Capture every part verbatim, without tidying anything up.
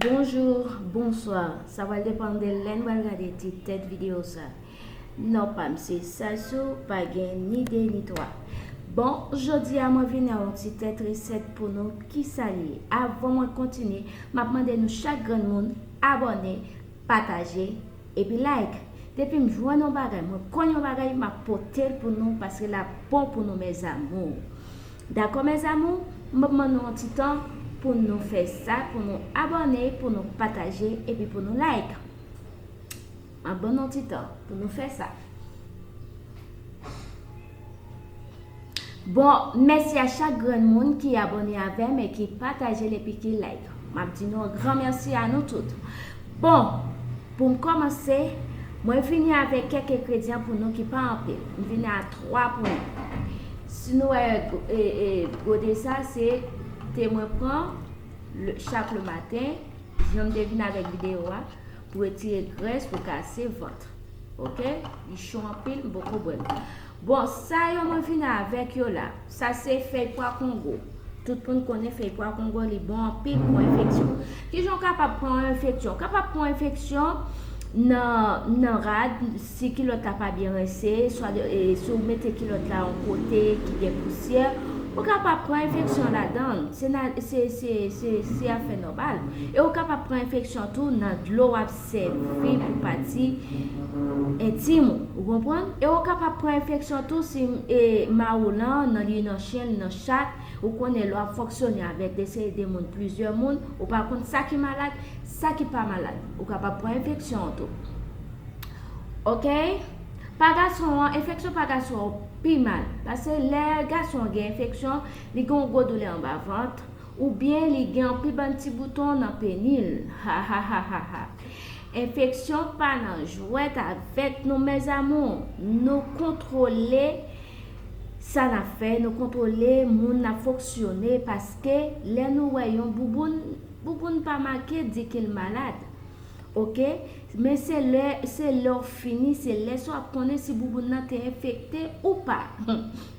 Bonjou, bonswa. Sa pral depann de lè n pral gade ti tèt videyo sa. Non pa m se Sasou, pa gen ni de ni twa. Bon, jodi a mwen vin ak yon ti tèt resèt pou nou. Kisa l ye? Avan mwen kontinye, m ap mande nou chak grenn moun abòne, pataje, epi like. Depi m jwenn yon bagay, mwen konn yon bagay, m ap pote l pou nou paske l ap bon pou nou, mes amours. Dakò, mes amours? M ap ban nou yon ti tan pou nou fè sa, pou nou abòne, pou nou pataje, epi pou nou like. M ap ban nou yon ti tan pou nou fè sa. Bon, mèsi a chak grenn moun ki abòne avè m e ki pataje l epi ki like. M ap di nou yon gran mèsi a nou tout. Bon, pou m kòmanse, mwen vini avèk kèk engredyan pou nou ki pa anpil. M vini a twa pou nou. Si nou wè, e, e, gode sa, se te mwen pran le, chak le maten, jan m te vin avèk videyo a, pou retire grès, pou kase vant. Oke? Li cho anpil, m poko bwè l. Bon, sa yo mwen vin avèk yo la, sa se fèy pwa kongo. Tout moun konnen fèy pwa kongo, li bon anpil pou enfeksyon. Kijan w kapab pran enfeksyon? W kapab pran enfeksyon nan, nan rad, si kilòt la pa byen rense, swa, e, si w mete kilòt la yon kote ki gen pousyè, ou kapab pran enfeksyon ladan l. Se na-, se, se, se, se afè nòmal. E ou kapab pran enfeksyon tou nan dlo w ap sèvi pou pati entim ou, ou konprann? E ou kapab pran enfeksyon tou si, e, mawolan nan li nan chen, nan chat, ou konnen lè w ap fonksyone avèk de seri de moun, plizyè moun, ou pa konn sa ki malad, sa ki pa malad. Ou kapab pran enfeksyon an tou. Oke? Pa gason an, enfeksyon pa gason an pi mal. Paske lè gason an gen enfeksyon, li gen yon gwo doulè anba vant, oubyen li gen yon pi bann ti bouton nan peni l. Ha, ha, ha, ha, ha. Enfeksyon pa nan jwèt avèk nou, mes amours. Nou kontwole sa n ap fè, nou kontwole moun n ap fonksyone, paske lè nou wè yon bouboun, bouboun pa make di ke l malad. Oke? Men se lè, se lè w fini, se lè sa w ap konnen si bouboun nan te enfekte ou pa.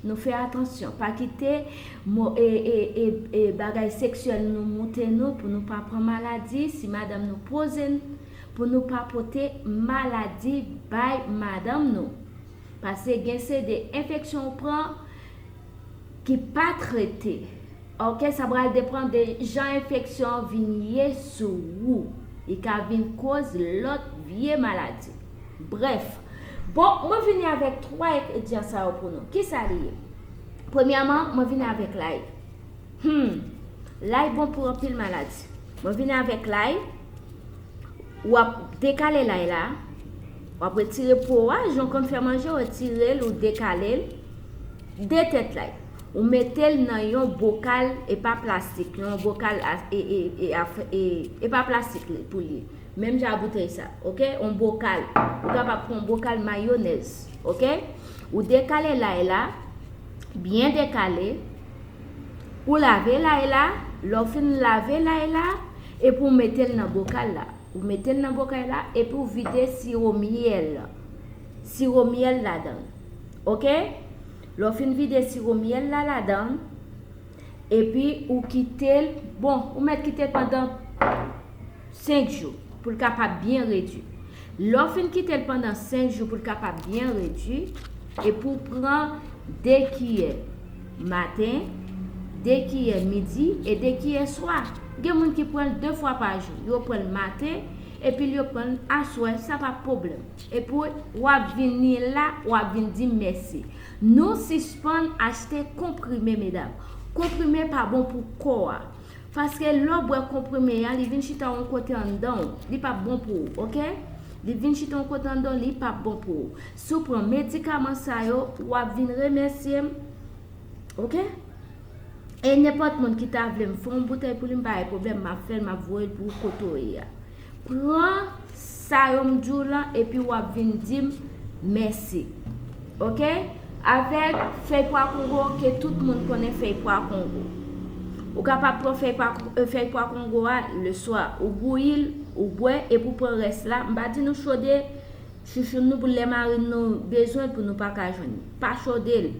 Nou fè atansyon, pa kite mo-, e, e, e, e, bagay seksyèl nou moute nou pou nou pa pran maladi, si madanm nou poze n, pou nou pa pote maladi bay madanm nou. Paske gen se de enfeksyon w pran ki pa trete. Oke, sa pral depann de jan enfeksyon an vin ye sou ou. Li ka vin koz lòt vye maladi. Brèf. Bon, mwen vini avèk twa engredyan sa yo pou nou. Kisa li ye? Premyèman, mwen vini avèk lay. Hmm, lay bon pou anpil maladi. Mwen vini avèk lay. W ap dekale lay la. W ap retire po a, jan w konn fè manje, w retire l, ou dekale l. De tèt lay. Ou mete l nan yon bokal, e pa plastik, yon bokal a, e, e, e, a, e, e pa plastik li pou li ye. Menm jan a boutèy sa, oke? Yon bokal. Ou kapab pran yon bokal mayonèz, oke? Ou dekale lay la, byen dekale. Ou lave lay la, lè w fin lave lay la, epi w mete l nan bokal la. Ou mete l nan bokal la, epi w vide siwo myèl. Siwo myèl ladan l. Oke? Lè w fin vide siwo myèl la ladan l, epi ou kite l, bon, ou mèt kite l pandan senk jou pou l kapab byen redui. Lè w fin kite l pandan senk jou pou l kapab byen redui, epi w pran de kiyè maten, de kiyè midi e de kiyè swa. Gen moun ki pran l de fwa pa jou. Yo pran l maten, epi yo pran l aswè, sa pa pwoblèm. Epi w ap vini la, w ap vin di m mèsi. Nou sispann achte konprime, medam. Konprime pa bon pou kò a. Paske lè w bwè konprime a, li vin chita yon kote anndan w. Li p ap bon pou ou, oke? Li vin chita yon kote anndan w, li p ap bon pou ou. Si w pran medikaman sa yo, w ap vin remèsye m, oke? E nenpòt moun ki ta vle m fè yon boutèy pou li, m pa gen pwoblèm, m ap fè l, m ap voye l pou ou kote w ye a. Pran sa yo m di w lan, epi w ap vin di m mèsi. Oke? Avèk fèy pwa kongo, ke tout moun konnen fèy pwa kongo. Ou kapab pran fèy pwa, e, fèy pwa kongo a leswa, ou bouyi l, ou bwè, epi w pran rès la. M pa di nou chode chouchoun nou pou lè marin nou bezwen l pou nou pa ka jwenn li. Pa chode l.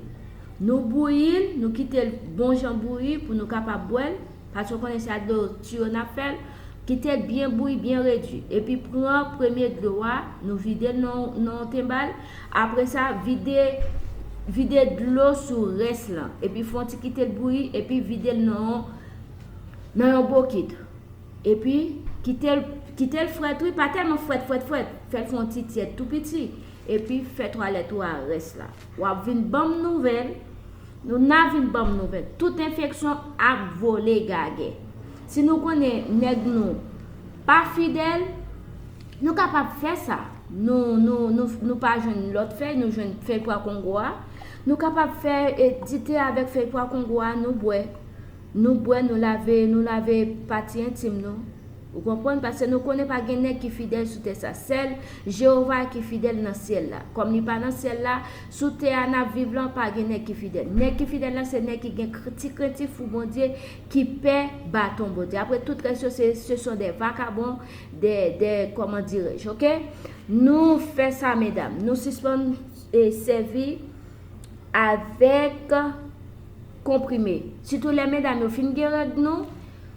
Nou bouyi l, nou kite l bon jan bouyi pou nou kapab bwè l, paske w konnen se ak dlo tiyo n ap fè l. Kite l byen bouyi, byen redui. Epi pran premye dlo a, nou vide l nan, nan yon tenbal. Apre sa, vide, vide dlo sou rès lan. Epi fè yon ti kite l bouyi, epi vide l nan, nan yon bokit. Epi kite l, kite l frèt, wi, pa tèlman frèt, frèt, frèt. Fè l fè yon ti tyèd tou piti. Epi fè twalèt ou a rès la. W ap vin ban m nouvèl. Nou na vin ban m nouvèl. Tout enfeksyon ap vole gagè. Si nou konnen nèg nou pa fidèl, nou kapab fè sa. Nou, nou, nou, nou pa jwenn lòt fèy, nou jwenn fèy pwa kongo a. Nou kapab fè, e, dite avèk fèy pwa kongo a, nou bwè. Nou bwè, nou lave, nou lave pati entim nou. Ou konprann? Paske nou konnen pa gen nèg ki fidèl sou tè sa. Sèl Jewova ki fidèl nan syèl la. Kòm li pa nan syèl la, sou tè a n ap viv lan, pa gen nèg ki fidèl. Nèg ki fidèl lan, se nèg ki gen kr-, ti krentif pou Bondye, ki pè baton Bondye. Apre tout rès yo, se, ce sont des vagabonds, des, des, comment dirais-je, ok? Nou fè sa, medam. Nou sispann, e, sèvi avèk konprime. Sitou lè medam yo fin gen règ nou,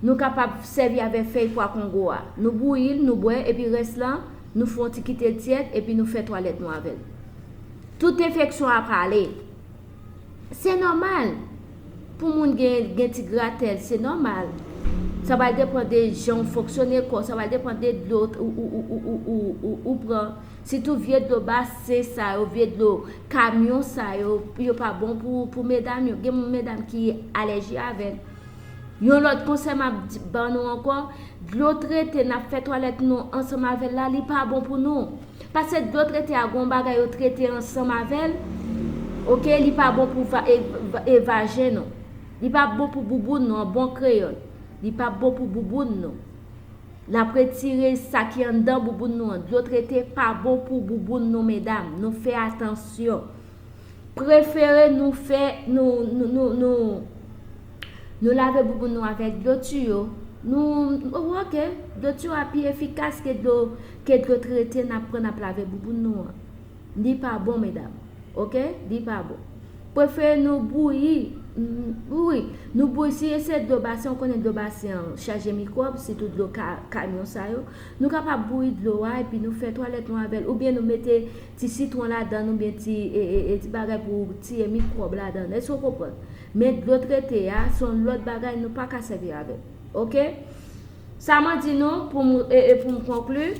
nou kapab sèvi avèk fèy pwa kongo a. Nou bouyi l, nou bwè, epi rès lan, nou fè yon ti kite l tyèd, epi nou fè twalèt nou avè l. Tout enfeksyon ap ale. Se nòmal. Pou moun gen, gen ti gratèl, se nòmal. Sa pral depann de jan w fonksyone kò, sa pral depann de dlo ou, ou, ou pran. Sitou vye dlo basen sa yo, vye dlo kamyon sa yo, yo pa bon pou, pou medam yo. Gen medam ki alèji avè l. Yon lòt konsèy m ap di, ban nou ankò, dlo trete n ap fè twalèt nou ansanm avè l la, li pa bon pou nou. Paske dlo trete a, gon bagay yo trete ansanm avè l, oke, li pa bon pou va-, e, va-, e vajen nou. Li pa bon pou bouboun nou, an bon kreyòl. Li pa bon pou bouboun nou. L ap retire sa ki anndan bouboun nou an. Dlo trete pa bon pou bouboun nou, medam. Nou fè atansyon. Prefere nou fè, nou, nou, nou, nou, nou lave bouboun nou avèk dlo tiyo. Nou, ou oke, dlo tiyo a pi efikas ke dlo, ke dlo trete n ap pran, n ap lave bouboun nou an. Li pa bon, medam. Oke? Li pa bon. Prefere nou bouyi, mm, wi, nou bouyi, si se dlo basen, ou konnen dlo basen an chaje mikwòb, sitou dlo ka-, kamyon sa yo. Nou kapab bouyi dlo a, epi nou fè twalèt nou avè l, oubyen nou mete ti sitwon ladan l, oubyen ti, e, e, e, ti bagay pou tiye mikwòb ladan l. Èske w konprann? Men dlo trete a, se yon lòt bagay, nou pa ka sèvi avè l. Oke? Sa mwen di nou, pou m, e, e, pou m konkli,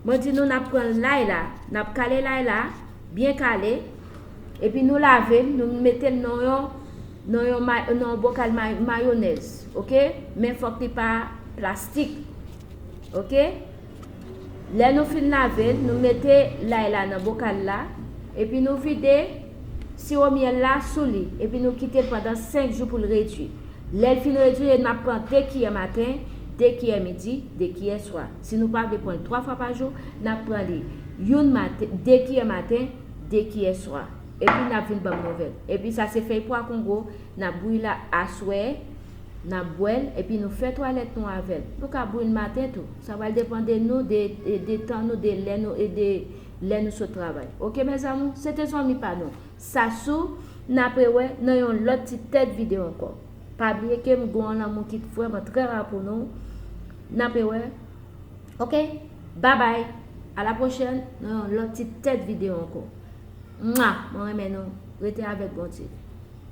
mwen di nou n ap pran lay la, n ap kale lay la, byen kale, epi nou lave l, nou mete l nan yon, nan yon ma-, nan yon bokal may-, mayonèz, oke? Men fòk li pa plastik, oke? Lè nou fin lave l, nou mete lay la nan bokal la, epi nou vide siwo myèl la sou li, epi nou kite l pandan senk jou pou l redui. Lè l fin redui, n ap pran de kiyè maten, de kiyè midi, de kiyè swa. Si nou pa vle pran l twa fwa pa jou, n ap pran li youn maten, de kiyè maten, de kiyè swa. Epi n ap vin ban m nouvèl. Epi sa se fèy pwa kongo, n ap bouyi l aswè, n ap bwè l, epi nou fè twalèt nou avè l. Nou ka bouyi l maten tou. Sa pral depann de nou, de, de, de tan nou, de lè nou, e de lè nou sot travay. Oke, mes amours? Se te zanmi pa nou, Sasou, n ap rewè nan yon lòt ti tèt videyo ankò. Pa bliye ke m gen yon lanmou ki vrèman trè ra pou nou. N ap rewè. Oke? Babay. A la pwochèn nan yon lòt ti tèt videyo ankò. Mwa! Mwen renmen nou. Rete avèk Bondye.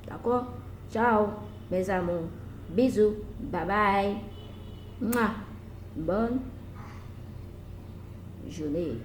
Dakò? Tchao, mes amours. Bizou. Babay. Mwa! Bòn jounen.